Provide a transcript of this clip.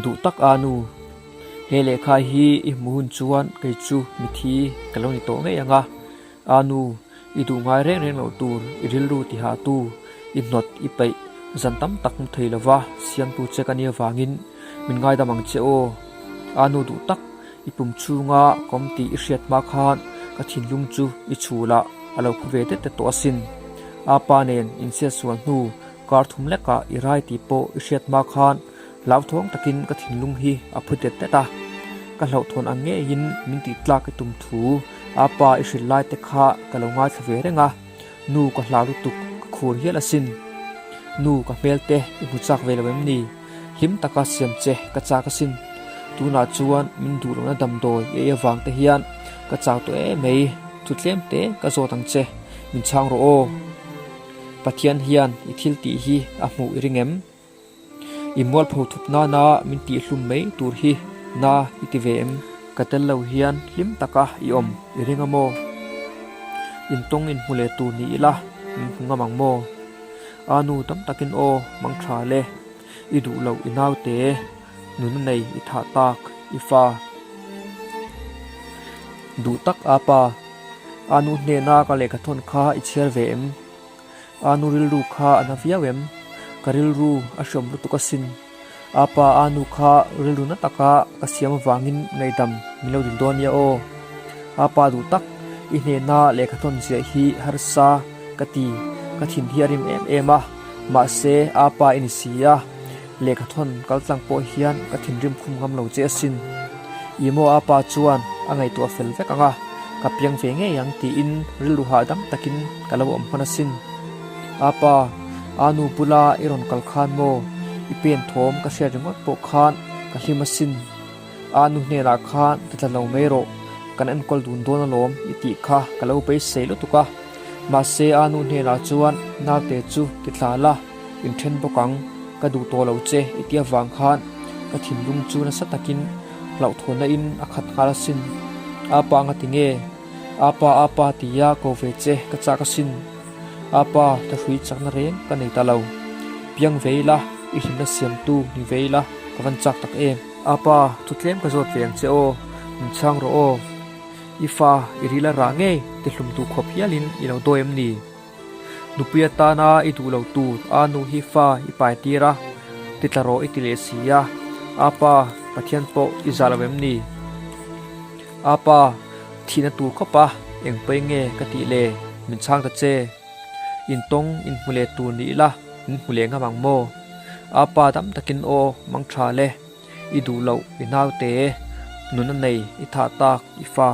Duh tak a nu, he lehkha hi i hmu hun chuan kei chu mithi ka lo ni tawh ngei ang a. A nu, i duh ngai reng reng loh tur, i rilru tihahtu, i hnawt i peih zan tam tak hmu thei lova siamtu che ka nih avangin min ngaidam ang che aw. A nu duh tak, i pum chhunga kawm tih i hriat hma khan ka thinlung chu i chhulah a lo phu ve det det tawh asin. A pa nen inchhiatsual hnu kar thum lekah i rai tih pawh i hriat hma khan Hlauthawng takin ka thinlung hi a phu det det a, ka hlauhthawn ang ngeiin min tih tlak i tum thu a pa i hrilh lai te kha ka lo ngaithla ve reng a, nu ka hlau lutuk ka khur hial asin. Nu ka hmel te i hmu chak ve lo em ni? Hlim taka siam che ka chak asin. Tunah chuan min duh lohna damdawi i ei avang te hian ka chau tawh em mai, thu tlem te ka zawt ang che, min chhang rawh aw. Pathian hian i thil tih hi a hmuh i ring em? I mualpho thup nana min tihhlum mai tur hi na i ti ve em? Ka tel lo hian hlim taka i awm i ring a maw? Intawng inhmu leh tur ni ila min hmu ngam ang maw? A nu tam takin aw mang tha le, i duh loh i naute, nuna nei i thah tak i fa. Duh tak a pa, a nu hnena ka lehkhathawn kha i chhiar ve em? A nu rilru kha a na viau em? Ka rilru a hriawm lutuk asin. A pa a nu kha rilru na taka ka siam avangin ngaihdam min lo dil dawn nia aw. A pa duh tak, i hnehna lehkha thawn ziah hi harsa ka ti, ka thin hi a rim em em a, mahse a pa i ni si a, lehkha thawn kal tlang pawh hian ka thinrim khum ngam lo che asin. I maw a pa chuan a ngaihtuah fel vek ang a, ka piang ve ngei ang tiin rilru hahdam takin ka lo awm hman asin. A pa, a nu bula i rawn kal khan maw? I pen thawm ka hriat ringawt pawh khan ka hlim asin. A nu hnenah khan ti tla lo mai rawh, kan enkawl dun dawn alawm i tih kha ka lo beisei lutuk a. Mahse a nu hnenah chuan naute chu ti tla la, inthen bawk ang, ka duh tawh lo che i ti avang khan ka thinlung chu nasa takin hlauhthawnna in a khat nghal asin. Apa anga ti nge? Apa apa tia ko ve che ka chak asin. Apa ta hrui chakna reng ka nei ta lo. Piang ve ila, i hlimna siamtu ni ve ila ka van chak tak em. Apa, thu tlem ka zawt ve ang che aw, min chhang rawh aw. I fa i ril a rah ngei ti hlum duh khawp hialin i lo dawi em ni? Nupui atana i duh lo tur a nu hi fa i pai tir a, ti tla rawh i ti leh si a, Apa, Pathian pawh i zah lo em ni? Apa, thihna tur khawp a, eng pawi nge ka tih le, min chhang ta che. Intawng inhmu leh tur ni ila min hmu leh ngam ang maw? Apa dam takin aw mang tha le, i duh loh i naute, nun a nei i thah tak i fa.